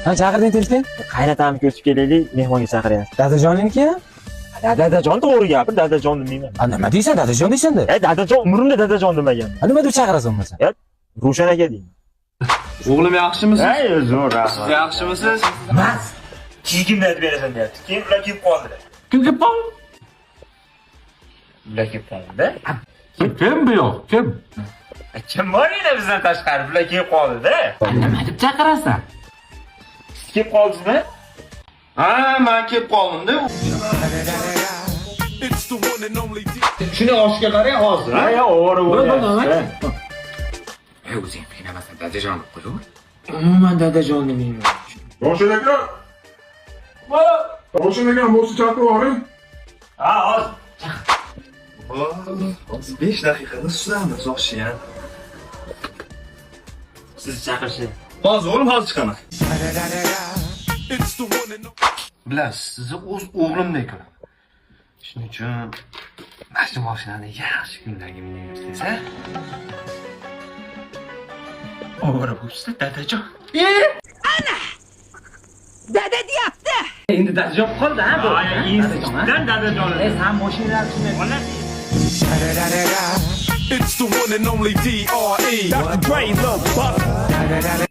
Ha, chaqirding telefon? Qaynotamni ko'chib kelaylik, mehmonga chaqiryapti. Dadajoningki? Dadajon, to'g'ri gapir, dadajon demayman. A, nima deysan, dadajon deysan-da. E, dadajon, umrimda dadajon demaganman. A, nima deb chaqirasan bo'lmasa? Rushan aka deyman. O'g'lim, yaxshimisiz? Ey, zo'r, rahmat. Yaxshimisiz? Mas. Kimni aytib berasan deyapti. Keyin ular kelib qoldilar. Kim kelib qoldi? Ular kelib qoldi. Kim bu yoq? Kim? Kim bor edi bizdan tashqari? Bular kelib qoldi-da. Nima deb chaqirasan? Siz kelib qoldingizmi? Ha, men kelib qoldim-da. Shuni oshiga qarang hozir, ha? Ha, ovora bo'lyapti. E, o'zing qiynamasan, dadajon deb qo'yaver. Umuman dadajon demayman. Ravshan aka! Ravshan aka, bo'lsa chaqirib yuboring. Ha, hozir. Hozir 5 daqiqada suzamiz oshni ham. Sizni chaqirishi. Hozir o'g'lim, hozir chiqaman. Bilasiz, sizni o'z o'g'limdek ko'raman. Shuning uchun mana shu mashinani yaxshi kunlarga minaversangiz, ha? Ovora bo'libsiz, dadajon. Dada deyapti. Endi dadajon qoldi, ha bu. Institutdan dadajon. E, san mashinalar shunday. It's the one and only D.R.E. Dr. Dre, the buck.